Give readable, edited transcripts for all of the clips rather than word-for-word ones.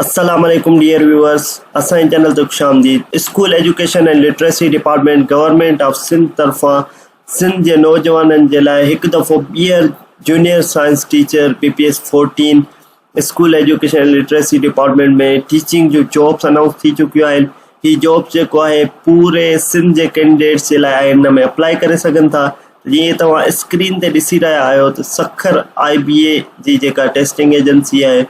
السلام عليڪم dear viewers اسان جي چينل تي خوش آمديد school education and literacy department government of Sindh طرفان سنڌ جي نوجوانن جي لاء هڪ دفعو ٻيهر junior science teacher P P S 14 school education and literacy department ۾ teaching June jobs announce ٿي چڪيون آهن هي جابس جيڪو آهي پوري سنڌ جي ڪينڊيڊيٽس جي لاء آهي ان ۾ اپلائي ڪري سگهن ٿا جيئن توهان اسڪرين تي ڏسي رهيا آهيو ته سکر آئي بي اي جي جيڪا ٽيسٽنگ ايجنسي آهي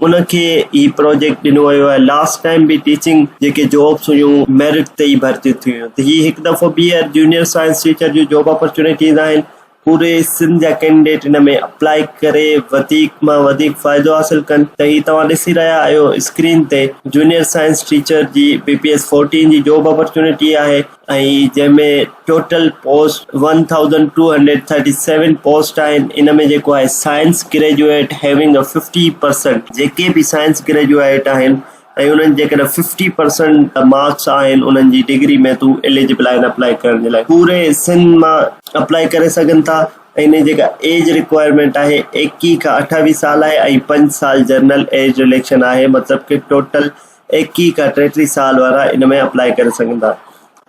ان کي هي پروجيڪٽ ڏنو ويو آهي لاسٽ ٽائيم به ٽيچنگ جيڪي جابس هيون ميرٽ تي ئي ڀرتيون ٿيون هيون ته هي هڪ دفعو ٻيهر جونيئر سائنس ٽيچر جون جاب اپرچونيٽيز آهن پوري سنڌ جا ڪينڊيڊيٽ ان ۾ اپلائي ڪري وڌيڪ مان وڌيڪ فائدو حاصل ڪن ته هي توهان ڏسي رهيا آهيو اسڪرين تي جونيئر سائنس ٽيچر جي پي پي ايس فورٽين جي جاب اپرچونيٽي آهي ۽ جنهن ۾ total post one thousand two hundred thirty seven post آهن ان ۾ جيڪو آهي science graduate having a fifty percent جيڪي به سائنس گريجوئيٽ آهن ۽ انهن جيڪڏهن ففٽي پرسنٽ مارڪس آهن انهن جي ڊگري ۾ تو اليجبل آهن اپلائي ڪرڻ جي لاء پوري سنڌ مان اپلائي ڪري سگهن ٿا ۽ ان جي جيڪا ايج رڪوائرمينٽ آهي ايڪيهه کان اٺاويهه سال آهي ۽ پنج سال جنرل ايج رليڪشن آهي مطلب ڪي ٽوٽل ايڪيهه کان ٽيٽيهه سال وارا ان ۾ اپلائي ڪري سگهن ٿا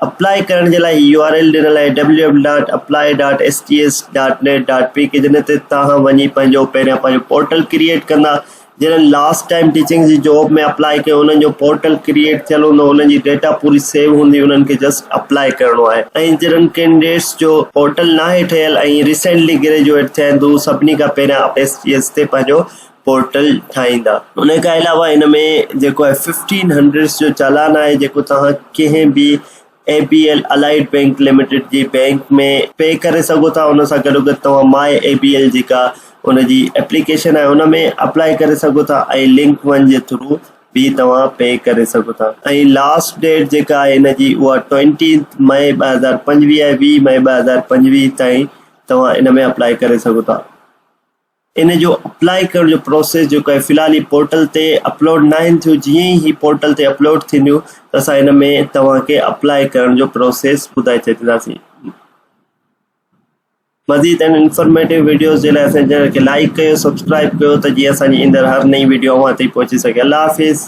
اپلائي ڪرڻ جي لاء هي يو آر ايل ڏنل آهي W W dot apply dot S T S dot net dot P K جنھن تي توهان وڃي پنهنجو پهريان پنهنجو پورٽل ڪريئيٽ ڪندا جنھن لاسٽ ٽائيم ٽيچنگ جي جاب ۾ اپلائي ڪيو انهن جو پورٽل ڪريئيٽ ٿيل هوندو انهن جي ڊيٽا پوري سيو هوندي انهن کي جسٽ اپلائي ڪرڻو آهي ۽ جنھن ڪينڊيڊيٽس جو پورٽل ناهي ٺهيل ۽ ريسينٽلي گريجوئيٽ ٿيا آهن ته هو سڀني کان پهريان ايس ٽي ايس تي پنهنجو پورٽل ٺاهيندا. ان کان علاوه ان ۾ جيڪو آهي ففٽين هنڊريڊس جو چالان آهي جيڪو توهان ڪنهن به A B L allied bank limited جي بينڪ ۾ پي ڪري سگهو ٿا ان سان گڏو گڏ توهان ماء اي بي ايل جيڪا ان جي ايپليڪيشن آهي ان ۾ اپلائي ڪري سگهو ٿا ۽ لنڪ ون جي ٿرو به توهان پي ڪري سگهو ٿا ۽ لاسٽ ڊيٽ جيڪا آهي ان جي اها ٽوئنٽينٿ مئي 2025 آهي 20 مئي 2025 تائين توهان ان ۾ اپلائي ڪري سگهو ٿا. ان جو اپلائي ڪرڻ جو پروسيس جيڪو آهي في الحال هي پورٽل تي اپلوڊ ناهن ٿيو جيئن ئي هي پورٽل تي اپلوڊ ٿينديون ته اسان ان ۾ توهان کي اپلائي ڪرڻ جو پروسيس ٻڌائي ڇڏينداسين مزيد ان انفارميٽو ويڊيوز جي لاء اسان چينل کي لائڪ ڪيو سبسڪرائب ڪيو ته جيئن اسان جي ايندڙ هر نئين ويڊيو اوهان تائين پهچي سگهي الله حافظ.